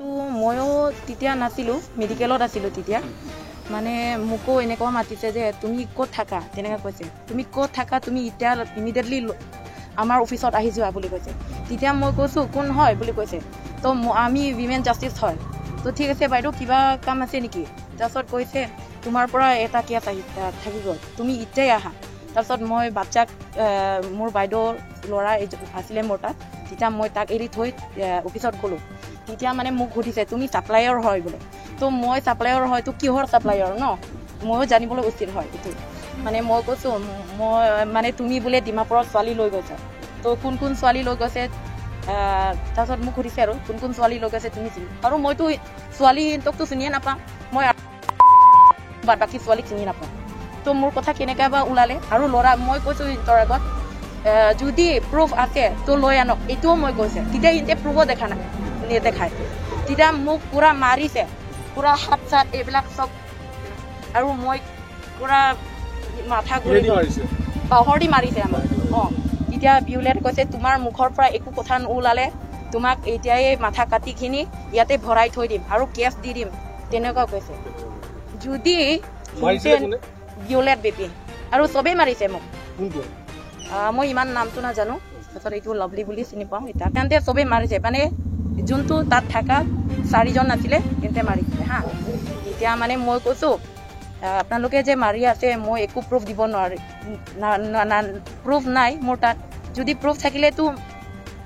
তো ময়ো তেতিয়া নাছিলোঁ, মেডিকেলত আছিলোঁ তেতিয়া। মানে মোকো এনেকুৱা মাতিছে যে তুমি ক'ত থাকা, তেনেকৈ কৈছে, তুমি ক'ত থাকা, তুমি এতিয়া ইমিডিয়েটলি আমাৰ অফিচত আহি যোৱা বুলি কৈছে। তেতিয়া মই কৈছোঁ কোন হয় বুলি কৈছে। তো আমি উইমেন জাষ্টিছ হয়। তো ঠিক আছে বাইদেউ, কিবা কাম আছে নেকি? তাৰপিছত কৈছে তোমাৰ পৰা এটা কেছ আহি থাকি গ'ল, তুমি এতিয়াই আহা। তাৰপিছত মই বাচ্চাক, মোৰ বাইদেউৰ ল'ৰা আছিলে মোৰ তাত, তেতিয়া মই তাক এৰি থৈ অফিচত গ'লোঁ। তেতিয়া মানে মোক সুধিছে তুমি ছাপ্লায়াৰ হয় বোলে। তো মই ছাপ্লায়াৰ হয়, তো কিহৰ ছাপ্লায়াৰ ন, ময়ো জানিবলৈ উচিত হয় এইটো। মানে মই কৈছোঁ মই মানে তুমি বোলে ডিমাপুৰত ছোৱালী লৈ গৈছা, তো কোন কোন ছোৱালী লৈ গৈছে? তাৰপিছত মোক সুধিছে আৰু কোন কোন ছোৱালী লৈ গৈছে তুমি চিনি? আৰু মইতো ছোৱালী সিহঁতকতো চিনিয়ে নাপাওঁ, মই বাদ বাকী ছোৱালীক চিনি নাপাওঁ। তো মোৰ কথা কেনেকৈ বা ওলালে। আৰু ল'ৰা মই কৈছোঁ সিহঁতৰ আগত যদি প্ৰুফ আছে তো লৈ আনক, এইটোও মই কৈছে। তেতিয়া সিহঁতে প্ৰুফো দেখা নাই, নেদেখায়। তেতিয়া মোক পূৰা মাৰিছে, পূৰা হাত চাত এইবিলাক চব, আৰু মই পূৰা মাথা ঘূৰি বাঁহৰ দি মাৰিছে আমাক। অঁ, তেতিয়া বিউলেট কৈছে তোমাৰ মুখৰ পৰা একো কথা নোলালে তোমাক এতিয়াই মাথা কাটিখিনি ইয়াতে ভৰাই থৈ দিম আৰু কেছ দি দিম, তেনেকুৱা কৈছে। যদি বিউলেট বেবী আৰু চবেই মাৰিছে মোক, মই ইমান নামটো নাজানো, তাৰপিছত এইটো লাভলি বুলি চিনি পাওঁ এতিয়া। তেন্তে চবেই মাৰিছে, মানে যোনটো তাত থকা চাৰিজন আছিলে তেন্তে মাৰিছিলে। হা, তেতিয়া মানে মই কৈছোঁ আপোনালোকে যে মাৰি আছে মই একো প্ৰুফ দিব নোৱাৰি, প্ৰুফ নাই মোৰ তাত, যদি প্ৰুফ থাকিলেতো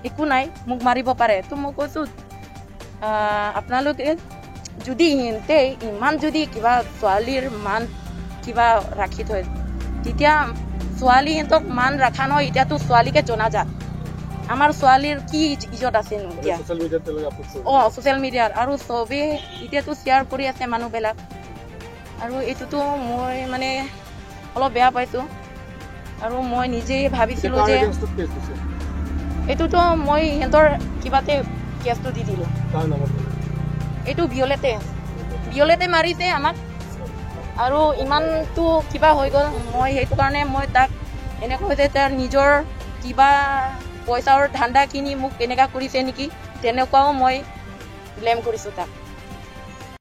একো নাই, মোক মাৰিব পাৰে। তো মই কৈছোঁ আপোনালোকে যদি সিহঁতে ইমান যদি কিবা ছোৱালীৰ মান কিবা ৰাখি থয়, তেতিয়া ছোৱালী সিহঁতক মান ৰখা নহয়, এতিয়াতো ছোৱালীকে জনাজাত আমাৰ ছোৱালীৰ কি ইজত আছেনো এতিয়া। অঁ, ছ'চিয়েল মিডিয়াত আৰু চবেই এতিয়াতো শ্বেয়াৰ কৰি আছে মানুহবিলাক। আৰু এইটোতো মই মানে অলপ বেয়া পাইছোঁ। আৰু মই নিজেই ভাবিছিলোঁ যে এইটোতো মই সিহঁতৰ কিবাতে কেছটো দি দিলোঁ। এইটো বিয়লেতে বিয়লেতে মাৰিছে আমাক, আৰু ইমানটো কিবা হৈ গ'ল। মই সেইটো কাৰণে মই তাক এনেকুৱা হৈছে তাৰ নিজৰ কিবা পইচাৰ ধান্দা কিনি মোক এনেকুৱা কৰিছে নেকি, তেনেকুৱাও মই ব্লেম কৰিছোঁ তাক।